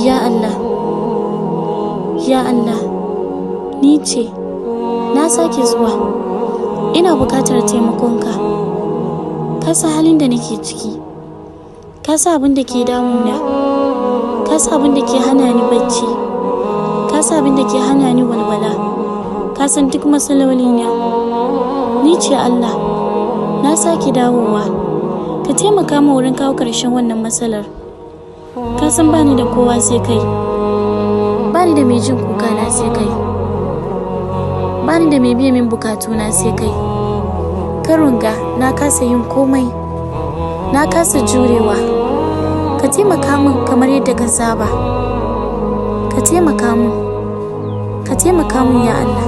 Ya Allah, ya Allah, ni ce, na sake zuwa, ina bukatar taimakonka. Ka san halin da nake ciki, ka san abin da ke damuna, ka san abin da ke hana ni bacci, ka san abin da ke hana ni walwala, ka san duk matsalolina. Ni ce Allah, na sake dawowa, ka taimaka min wurin kawo ƙarshen wannan matsalar. Ka san bani da kowa sai kai, bani da mai jin kuka na sai kai, bani da mai biya min bukatuna sai kai. Karon ga na kasa yin komai, na kasa jurewa. Ka taimaka min kamar yadda ka saba. Ka taimaka min, ka taimaka min, ya Allah.